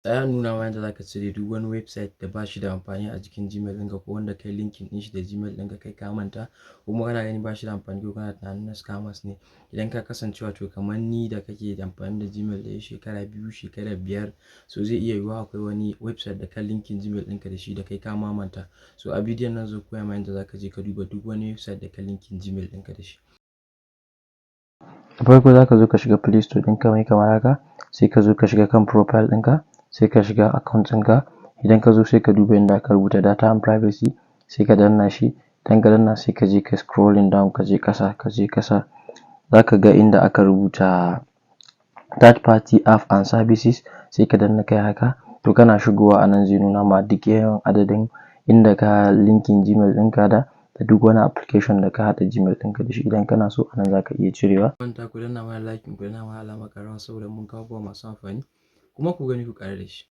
Tsaya in nuna ma yadda za ka cire duk wani website da ba shi da amfani a jikin Gmail ɗinka, ko wanda kai linking ɗin shi da Gmail ɗinka kai ka manta, kuma kana ganin ba shi da amfani, ko kana tunanin na scammers ne. Idan ka kasance, wato kamar ni da kake da amfani da Gmail da shekara 2, shekara 5, so zai iya yiwuwa akwai wani website da ka linking Gmail ɗinka da shi da kai ka ma manta. So a bidiyon nan zan koya ma yadda za ka je ka duba duk wani website da ka linking Gmail ɗinka da shi. Da farko za ka zo ka shiga Play Store ɗinka mai kamar haka, sai ka zo ka shiga kan profile ɗinka, sai ka shiga account ɗinka. Idan ka zo, sai ka duba inda aka rubuta "data and privacy", sai ka danna shi. Idan ka danna, sai ka je ka scrolling down, ka je ƙasa, ka je ƙasa, za ka ga inda aka rubuta "third party app and services", sai ka danna kai haka. To, kana shigowa a nan zai nuna ma duk yawan adadin inda ka linking Gmail ɗinka da duk wani application da ka haɗa Gmail ɗinka da shi. Idan kana so, a nan za ka iya cirewa. Manta ku danna mana like, ku danna mana alamar ƙararrawa, saboda mun kawo abubuwa masu amfani kuma ku gani ku ƙaru da shi.